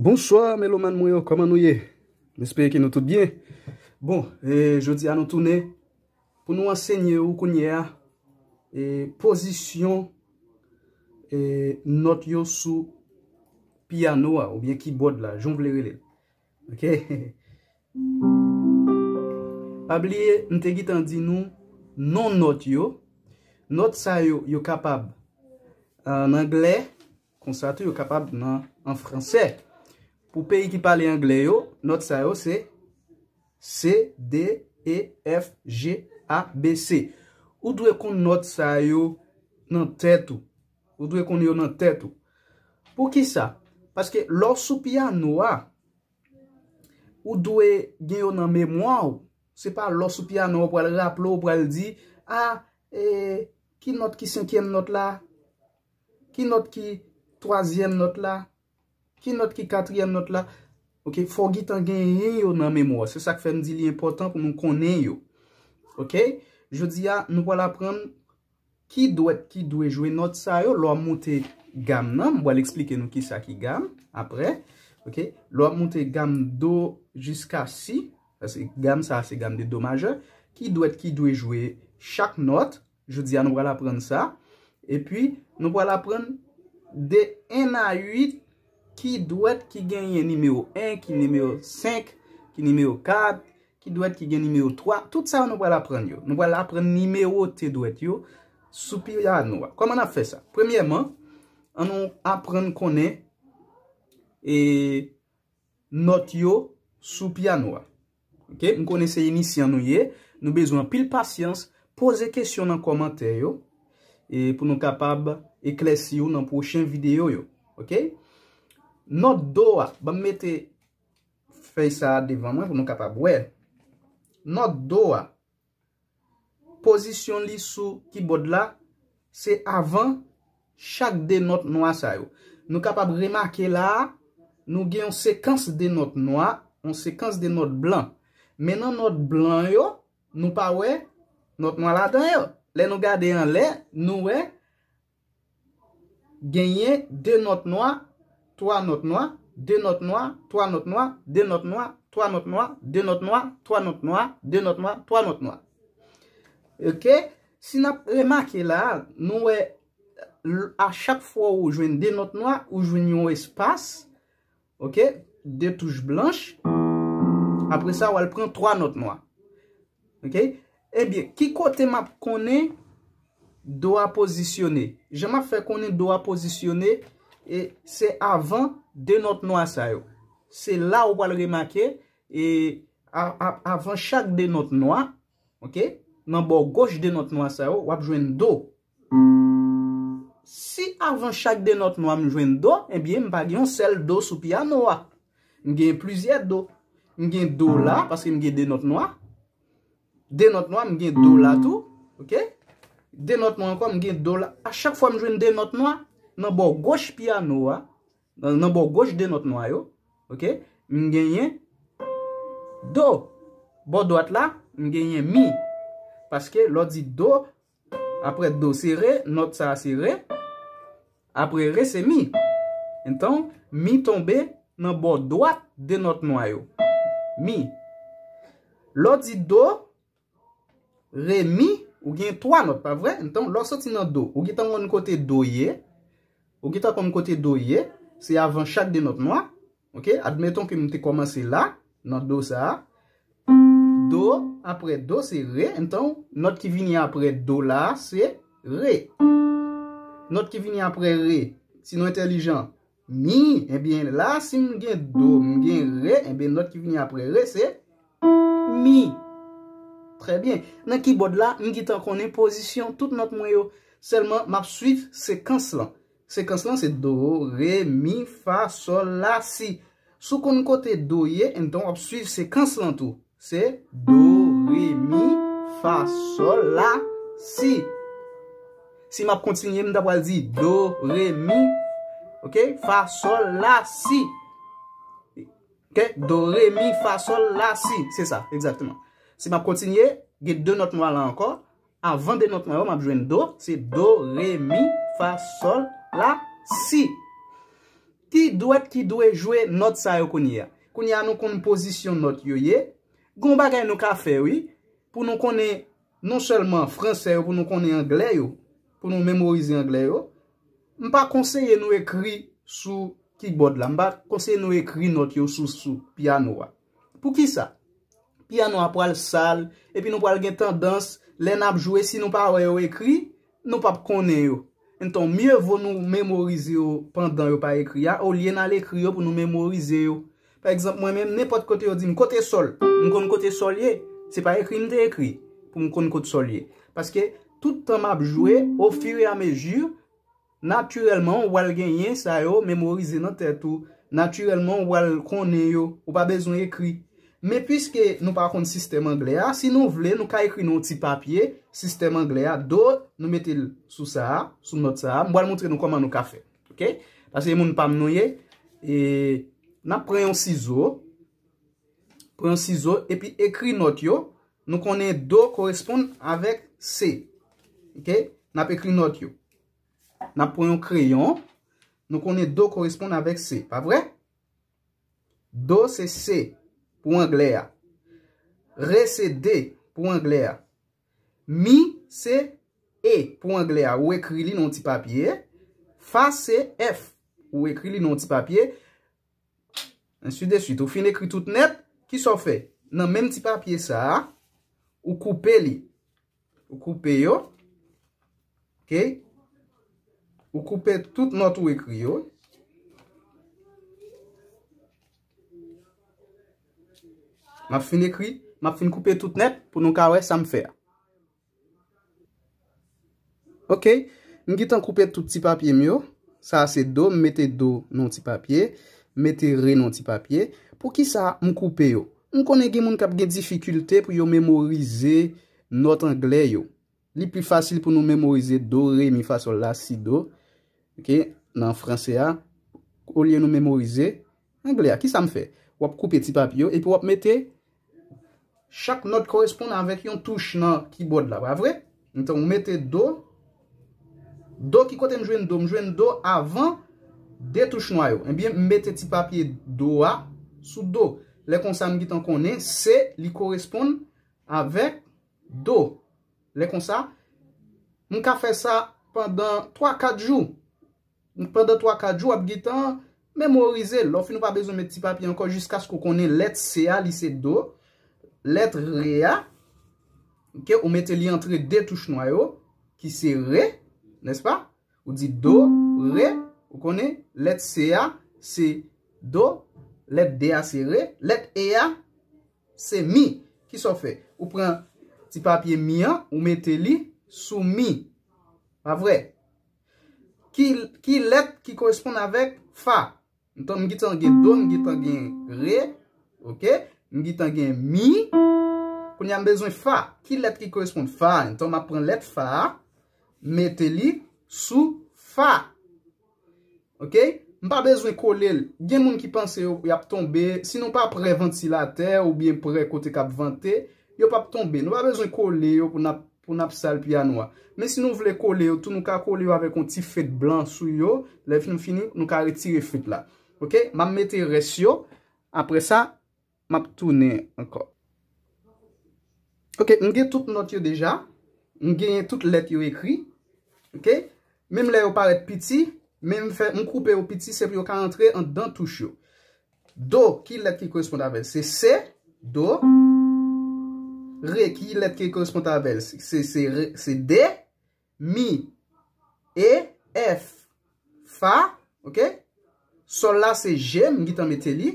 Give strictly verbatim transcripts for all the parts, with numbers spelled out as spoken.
Bonswa, melomàn mwen yo, kòman nou ye? M espere ke nou tout byen. Bon, e, jodi a nou tounen pou nou ansenye ou kounye a, e, pozisyon, e, nòt yo sou pyano a, oubyen kibòd la, jan w vle rele l. Ok? Pa bliye, m te gentan di nou non nòt yo. Nòt sa yo, yo kapab an anglè, konsa tou yo kapab nan an fransè. Pou peyi ki pale anglè yo, nòt sa yo se C, D, E, F, G, A, B, C. Ou dwe konn nòt sa yo nan tèt ou. Ou dwe konn yo nan tèt ou. Poukisa? Paske lè w sou pyano a, ou dwe gen yo nan memwa w. Se pa lè w sou pyano a w pral raple w, w pral di, a, e, ki nòt ki senkyèm nòt la? Ki nòt ki twazyèm nòt la? Ki nòt ki katriyèm nòt la? Ok, fò w gentan genyen yo nan memwa w. Se sa k fè m di li enpòtan pou nou konnen yo. Ok? Jodi a, nou pral aprann ki dwèt ki dwe jwe nòt sa yo lè w ap moute gam nan. M pral eksplike nou kisa ki gam apre. Ok? Lè w ap moute gam do jiska si, sa se gam sa, se gam de do majè. Ki dwèt ki dwe jwe chak nòt? Jodi a, nou pral aprann sa. Epi, nou pral aprann de en a uit ki dwèt ki genyen nimewo en, ki nimewo senk, ki nimewo kat, ki dwèt ki gen nimewo twa. Tout sa yo nou pral aprann yo. Nou pral aprann nimewote dwèt yo sou pyano a. Kòman n ap fè sa? Premyèman, ann nou aprann konnen e nòt yo sou pyano a. Ok? M konnen se inisyan nou ye, nou bezwen anpil pasyans, poze kesyon nan kòmantè yo, e pou nou kapab eklèsi w nan pwochen videyo yo. Ok? Nòt do a, ban m mete fèy sa a devan mwen pou nou kapab wè. Nòt do a, pozisyon li sou kibòd la, se avan chak de nòt nwa sa yo. Nou kapab remake la a, nou gen yon sekans de nòt nwa, yon sekans de nòt blan. Men nan nòt blan yo, nou pa wè nòt nwa ladan yo. Lè nou gade anlè, nou wè genyen de nòt nwa, twa nòt nwa, de nòt nwa, twa nòt nwa, de nòt nwa, twa nòt nwa, de nòt nwa, twa nòt nwa, de nòt nwa, twa nòt nwa. Ok? Si n ap remake la, nou wè, l-, a chak fwa ou jwenn de nòt nwa, ou jwenn yon espas, ok? De touch blanch. Apre sa, w al pran twa nòt nwa. Ok? Ebyen, ki kote m ap konnen do a pozisyone? Jan m ap fè konnen do a pozisyone, e se avan de nòt nwa sa yo. Se la ou pral remake, e a, a, avan chak de nòt nwa, ok? Nan bò goch de nòt nwa sa yo, w ap jwenn do. Si avan chak de nòt nwa m jwenn do, ebyen, m pa gen yon sèl do sou pyano a. M gen plizyè do. M gen do la, paske m gen de nòt nwa. De nòt nwa, m gen do la tou. Ok? De nòt nwa ankò, m gen do la. A chak fwa m jwenn de nòt nwa, nan bò goch pyano a, nan, nan bò goch de nòt nwa yo, ok, m genyen do. Bò dwat la, m genyen mi. Paske lè w di do, apre do se re, nòt sa a se re, apre re se mi. Enton, mi tonbe nan bò dwat de nòt nwa yo. Mi. Lè w di do, re, mi, ou gen twa nòt, pa vre? Enton, lè w soti nan do, ou gentan konn kote do ye. Ou gentan konn kote do ye. Se avan chak de nòt nwa. Ok? Admeton ke m te kòmanse la, nan do sa a. Do, apre do, se re. Enton, nòt ki vini apre do la, se re. Nòt ki vini apre re, si nou entèlijan, mi. Ebyen, la, si m gen do, m gen re, ebyen, nòt ki vini apre re, se mi. Trè byen. Nan kibòd la, m gentan konnen pozisyon tout nòt mwen yo. Sèlman, m ap swiv sekans lan. Sekans lan, se do, re, mi, fa, sòl, la, si. Si w konn kote do ye, enton w ap swiv sekans lan tou. Se do, re, mi, fa, sòl, la, si. Si m ap kontinye, m ta pral di do, re, mi, ok, fa, sòl, la, si. Ok, do, re, mi, fa, sòl, la, si. Se sa, egzakteman. Si m ap kontinye, gen de nòt nwa la ankò. Avan de nòt nwa yo, m ap jwenn do. Se do, re, mi, fa, sòl, la, si. Ki dwèt ki dwe jwe nòt sa yo kounye a? Kounye a nou konn pozisyon nòt yo ye. Gon bagay nou ka fè, wi, pou nou konnen non sèlman fransè yo, pou nou konnen anglè yo, pou nou memorize anglè yo. M pa konseye nou ekri sou kibòd la. M pa konseye nou ekri nòt yo sou, sou pyano a. Poukisa? Pyano a pral sal, epi nou pral gen tandans, lè n ap jwe, si nou pa wè yo ekri, nou p ap konnen yo. Enton, mye vo nou memorize yo pandan yo pa ekri a, olye n al ekri yo pou nou memorize yo. Pa egzanp, mwen menm, nenpòt kote yo di m, "Kote sòl?" M konn kote sòl ye. Se pa ekri m te ekri pou m konn kote sòl ye. Paske tout tan m ap jwe, au fur et à mesure, natirèlman, ou pral genyen sa yo memorize nan tèt ou. Natirèlman, ou pral konnen yo. Ou pa bezwen ekri. Men piske nou pa konn sistèm anglè a, si nou vle, nou ka ekri nan yon ti papye, sistèm anglè a, do, nou mete l sou sa a, sou nòt sa a. M pral montre nou kòman nou ka fè. Oke? Paske se moun pa m nou ye. E, n ap pran yon sizo. Pran yon sizo, epi ekri nòt yo. Nou konnen do koresponn avèk se. Oke? N ap ekri nòt yo. N ap pran yon kreyon. Nou konnen do koresponn avèk se, pa vre? Do se se pou anglè a. Re se de pou anglè a. Mi se e pou anglè a. Ou ekri li nan yon ti papye. Fa se F. Ou ekri li nan yon ti papye. Ainsi de suite. Ou fin ekri tout nèt. Kisa w fè? Nan menm ti papye sa a, ou koupe li. Ou koupe yo. Oke? Ou koupe tout nòt ou ekri yo. M ap fin ekri, m ap fin koupe tout nèt pou nou ka wè sa m fè a. Oke, m gentan koupe tout ti papye m yo. Sa a se do, m mete do nan yon ti papye, m mete re nan yon ti papye. Poukisa m koupe yo? M konnen gen moun k ap gen difikilte pou yo memorize nòt anglè yo. Li pi fasil pou nou memorize do, re, mi, fa, sòl, la, si, do. Oke, nan franse a, olye nou memorize anglè a. Kisa m fè? W ap koupe ti papye yo epi w ap mete chak nòt koresponn avèk yon touch nan kibòd la, pa vre? Enton, ou mete do. Do, ki kote m jwenn do? M jwenn do avan de touch nwa yo. Ebyen, m mete ti papye do a sou do. Lè konsa, m gentan konnen se li koresponn avèk do. Lè konsa, m ka fè sa pandan twa kat jou. Pandan twa kat jou, w ap gentan memorize l. Lè w fin, ou pa bezwen met ti papye ankò jiskaske w konnen lèt se a, li se do. Lèt re a, oke, ou mete li antre de touch nwa yo, ki se re, nèspa? Ou di do, re, ou konnen lèt se a, se do, lèt de a, se re, lèt e a, se mi. Kisa w fè? Ou pran ti papye mi an, ou mete li sou mi. Pa vre? Ki, ki lèt ki koresponn avèk fa? Enton, m gentan gen do, m gentan gen re, oke? M gentan gen mi. Kounye a, m bezwen fa. Ki lèt ki koresponn? Fa. Enton, m ap pran lèt fa a, mete li sou fa. Oke? M pa bezwen kole l. Gen moun ki panse yo, y ap tonbe. Si nou pa pre vantilatè oubyen pre kote k ap vante, yo p ap tonbe. Nou pa bezwen kole yo pou n ap, pou n ap sal pyano a. Men si nou vle kole yo tou, nou ka kole yo avèk yon ti fent blan sou yo. Lè fin fini, nou ka retire fent la. Oke? M ap mete rès yo. Apre sa, m ap tounen ankò. Oke, m gen tout nòt yo deja. M genyen tout lèt yo ekri. Oke? Menm lè yo parèt piti, men m fè, m koupe yo piti, se pou yo ka antre anndan touch yo. Do, ki lèt ki koresponn avè l? Se se, do. Re, ki lèt ki koresponn avè l? Se, se re, se de. Mi, e, f, fa, oke? Sòl la se je, m gentan mete li.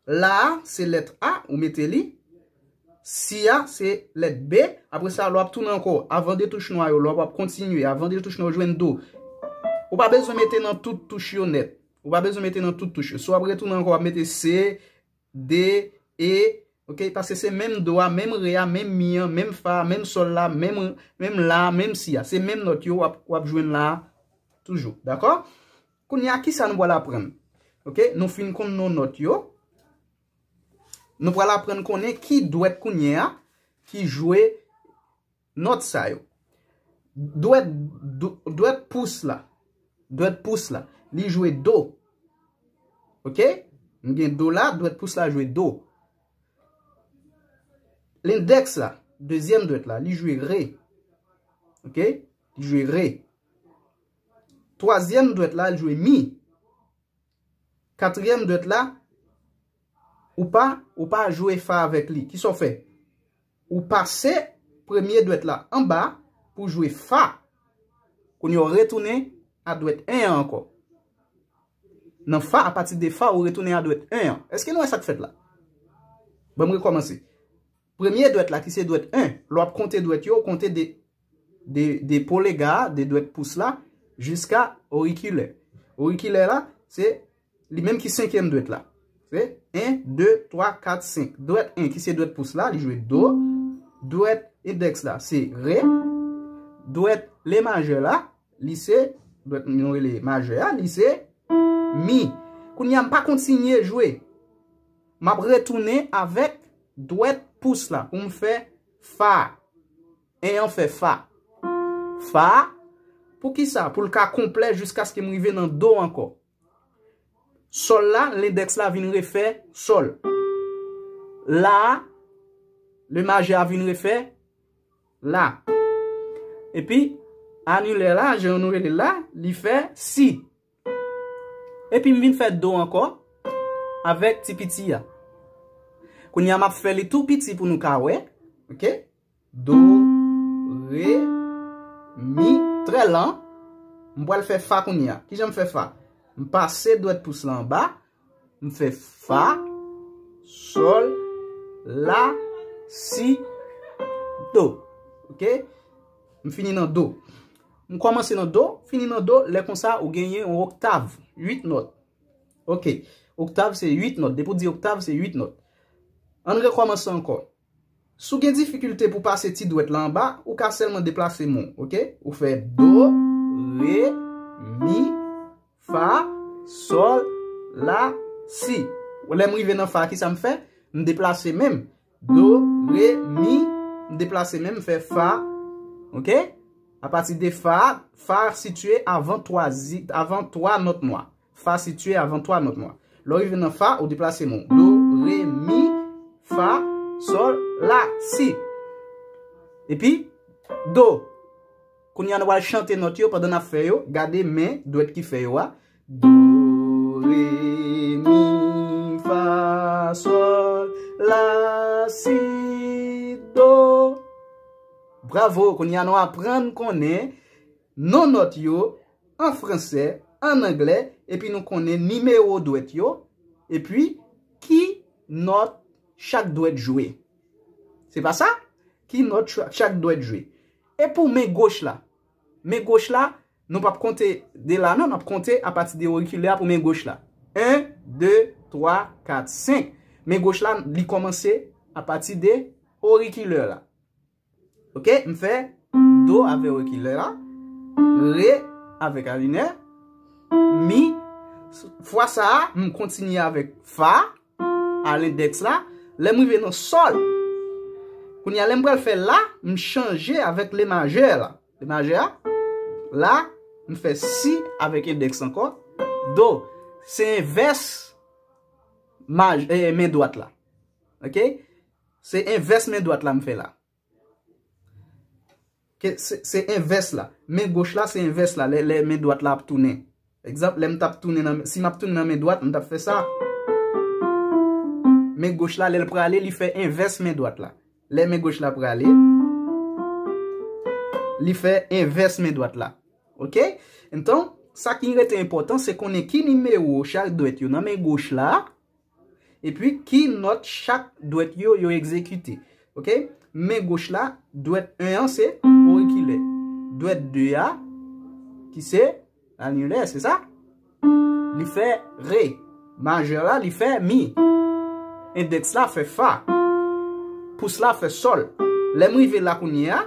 La a, se lèt a, ou mete li. Si a, se lèt b. Apre sa, lè w ap tounen ankò, avan de touch nwa yo, lè w ap kontinye, avan de touch nwa yo, jwenn do. Ou pa bezwen mete nan tout touch yo nèt. Ou pa bezwen mete nan tout touch yo. Si w ap retounen ankò, w ap mete se, de, e, oke, paske se menm do a, menm re a, menm mi an, menm fa a, menm sòl la, menm, menm la, menm si a. Se menm nòt yo w ap, w ap jwenn la a toujou. Dakò? Kounye a, kisa nou pral aprann? Oke, nou fin konn non nòt yo. Nou pral aprann konnen ki dwèt kounye a ki jwe nòt sa yo. Dwèt, dw-, dwèt pous la. Dwèt pous la. Li jwe do. Ok? M gen do la, dwèt pous la jwe do. Lendèks la, dezyèm dwèt la, li jwe re. Ok? Li jwe re. Twazyèm dwèt la, li jwe mi. Katriyèm dwèt la, ou pa, ou pa jwe fa avèk li. Kisa w fè? Ou pase premye dwèt la anba pou jwe fa. Kounye a w retounen a dwèt en an ankò. Nan fa, apati de fa, ou retounen a dwèt en an. Èske nou wè sa k fèt la? Ban m rekòmanse. Premye dwèt la, ki se dwèt en, lè w ap konte dwèt yo, w konte de, de, de polega a, de dwèt pous la, jiska orikilè. Orikilè la, se li menm ki senkyèm dwèt la. Se en, de, twa, kat, senk. Dwèt en, ki se dwèt pous la, li jwe do. Dwèt endèks la, se re. Dwèt le majè la, li se, dwèt nou rele majè a, li se mi. Kounye a, m pa kontinye jwe. M ap retounen avèk dwèt pous la pou m fè fa. En an fè fa. Fa. Poukisa? Pou l ka konplè jiskaske m rive nan do ankò. Sòl la, lendèks la vin refè sòl. La, le majè a vin refè la. Epi, anilè la, jan nou rele l la, li fè si. Epi m vin fè do ankò avèk ti piti a. Kounye a m ap fè li tou piti pou nou ka wè. Ok? Do, re, mi, trè lan. M pral fè fa kounye a. Kijan m fè fa? M pase dwèt pous la anba. M fè fa, sòl, la, si, do. Ok? M fini nan do. M kòmanse nan do, fini nan do, lè konsa ou genyen yon oktav, uit nòt. Ok. Oktav se uit nòt. Depi w di oktav, se uit nòt. Ann rekòmanse ankò. Si w gen difikilte pou pase ti dwèt la anba, ou ka sèlman deplase men w, ok? Ou fè do, re, mi, fa, sòl, la, si. Lè m rive nan fa, kisa m fè? M deplase men m. Do, re, mi, m deplase men m, m fè fa. Ok? Apati de fa, fa sitiye avan twa zi-, avan twa nòt nwa. Fa sitiye avan twa nòt nwa. Lè w rive nan fa, ou deplase men w. Do, re, mi, fa, sòl, la, si. Epi, do. Kounye a nou pral chante nòt yo pandan n ap fè yo. Gade men dwèt ki fè yo a. Do, re, mi, fa, sòl, la, si, do. Bravo, kounye a nou aprann konnen non nòt yo an fransè, an anglè, epi nou konnen nimewo dwèt yo, epi ki nòt chak dwèt jwe. Se pa sa? Ki nòt cha-, chak dwèt jwe. E pou men goch la? Men goch la, nou p ap konte de la non, n ap konte apati de orikilè a pou men goch la. En, de, twa, kat, senk. Men goch la, li kòmanse apati de orikilè la. Ok, m fè do avè orikilè la, re avèk alinè, mi, fwa sa a, m kontinye avèk fa, a lendèks la, lè m rive nan sòl. Kounye a, lè m pral fè la, m chanje avèk le majè la. Le majè a, la, m fè si avèk endèks ankò, do, se envès maj-, eh, men dwat la. Ok? Se envès men dwat la m fè la. Ke se, se envès la. Men goch la, se envès la. Lè, lè men dwat la ap tounen. Egzanp, lè m t ap tounen nan, si m ap tounen nan men dwat, m t ap fè sa. Men goch la, lè l prale, li fè envès men dwat la. Lè men goch la prale, li fè envès men dwat la. Ok? Enton, sa ki rete enpòtan, se konnen ki nimewo chak dwèt yo nan men goch la. Epi, ki nòt chak dwèt yo, yo egzekite. Ok? Men goch la, dwèt en an se orikilè. Dwèt de a, ki se anilè, se sa? Li fè re. Majè la, li fè mi. Endèks la fè fa. Pous la fè sòl. Lè m rive la kounye a,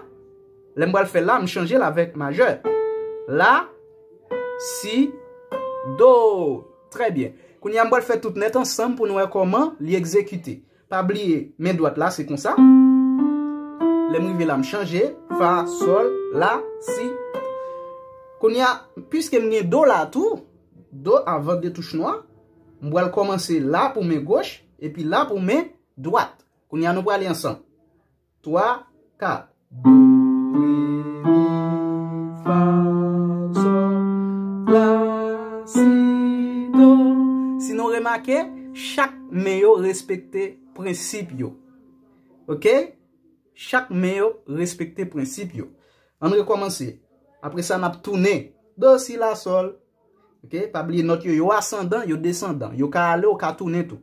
lè m pral fè la, m chanje l avèk majè. La, si, do. Trè byen. Kounye a, m pral fè tout nèt ansanm pou n wè kòman li egzekite. Pa bliye, men dwat la, se konsa. Lè m rive la, m chanje. Fa, sòl, la, si. Kounye a, piske m gen do la tou, do avan de touch nwa, M pral kòmanse la pou men goch, epi la pou men dwat. Kounye a nou prale ansanm. Twa, kat. Do, re, mi, fa, sòl, la, si, do. Si nou remake, chak men yo respekte prensip yo. Oke? Chak men yo respekte prensip yo. Ann rekòmanse. Apre sa, n ap tounen. Do, si, la, sòl. Oke? Pa bliye nòt yo, yo asandan, yo desandan. Yo ka ale, yo ka tounen tou.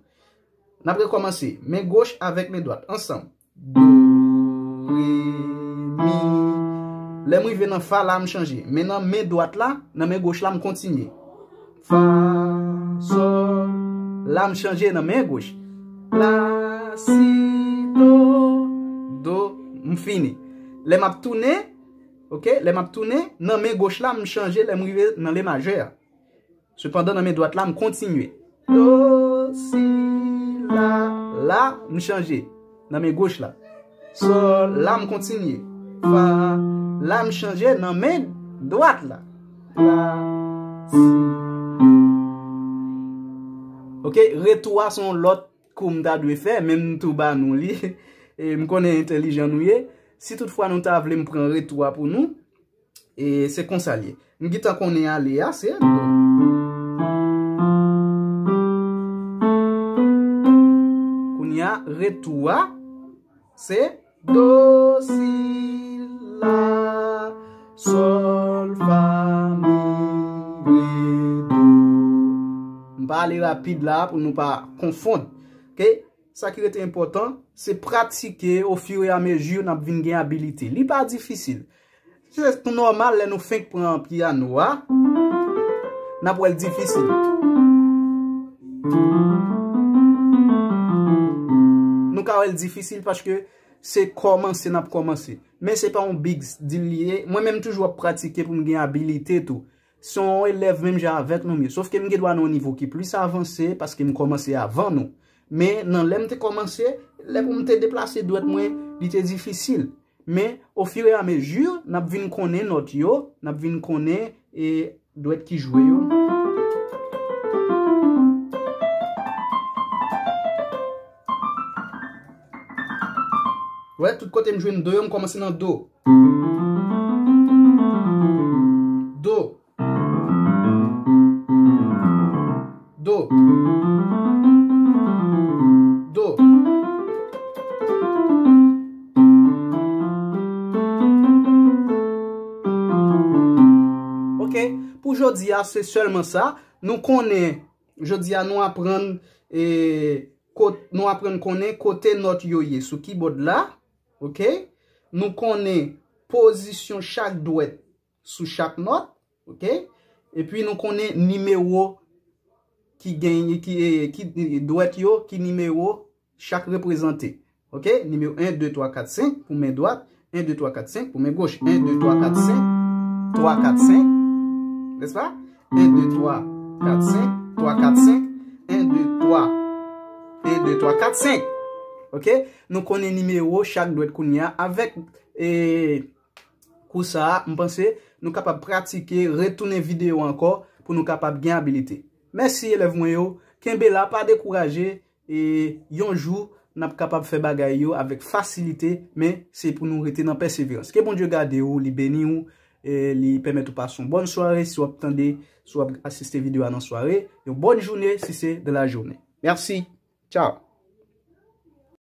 N ap rekòmanse. Men goch avèk men dwat. Ansanm. Do, re, mi. Lè m rive nan fa la, m chanje. Men nan men dwat la, nan men goch la, m kontinye. Fa, sòl. La, m chanje nan men goch. La, si, do, do, m fini. Lè m ap tounen, oke, lè m ap tounen, nan men goch la, m chanje lè m rive nan le majè a. Sepandan, nan men dwat la, m kontinye. Do, si, la, la, m chanje. Nan men goch la. Sòl, la, m kontinye. Fa, la, m chanje nan men dwat la. La, si, do. Oke, retou a se yon lòt kou m ta dwe fè, men m tou ba nou li. E m konnen entèlijan nou ye. Si toutfwa nou ta vle m pran retou a pou nou, E se konsa l ye. M gentan konnen ale a, se do. Kounye a, retou a, se do, si, la, sòl, fa, mi, re, do. M pa ale rapid la pou nou pa konfonn. Oke? Sa ki rete enpòtan, se pratike ofirameji n ap vin gen abilite. Li pa difisil. Se tou nòmal lè nou fenk pran pyano a, n ap wè l difisil. Nou ka wè l difisil paske se kòmanse n ap kòmanse. Men se pa yon big deal li ye. Mwen menm toujou ap pratike pou m gen abilite tou. Se yon elèv menm jan avèk nou m ye. Sofke m gen dwa nan yon nivo ki plis avanse paske m kòmanse avan nou. Men nan lè m te kòmanse, lè pou m te deplase dwèt mwen, li te difisil. Men, ofirameji, n ap vin konnen nòt yo, n ap vin konnen e dwèt ki jwe yo. Wè, tout kote m jwenn do yo, m kòmanse nan do. Do. Do. Do. Oke, pou jodi a, se sèlman sa. Nou konnen, jodi a, nou aprann, e, kot-, nou aprann konnen kote nòt yo ye sou kibòd la. Oke? Nou konnen pozisyon chak dwèt sou chak nòt, oke? Epi nou konnen nimewo ki genyen, ki, e, ki, e, dwèt yo, ki nimewo chak reprezante. Oke? Nimewo en, de, twa, kat, senk pou men dwat, en, de, twa, kat, senk pou men goch. En, de, twa, kat, senk, twa, kat, senk, nèspa? En, de, twa, kat, senk, twa, kat, senk, en, de, twa, en, de, twa, kat, senk. Oke? Nou konnen nimewo chak dwèt kounye a avèk, e, kou sa a, m panse nou kapab pratike, retounen videyo ankò pou nou kapab gen abilite. Mèsi, elèv mwen yo. Kenbe la, pa dekouraje. E yon jou, n ap kapab fè bagay yo avèk fasilite, men se pou nou rete nan pèseverans. Ke Bondye gade w, li beni w, e li pèmèt ou pase yon bòn sware si w ap tande, si w ap asiste videyo a nan sware. Yon bòn jounen si se de la jounen. Mèsi. Tchao.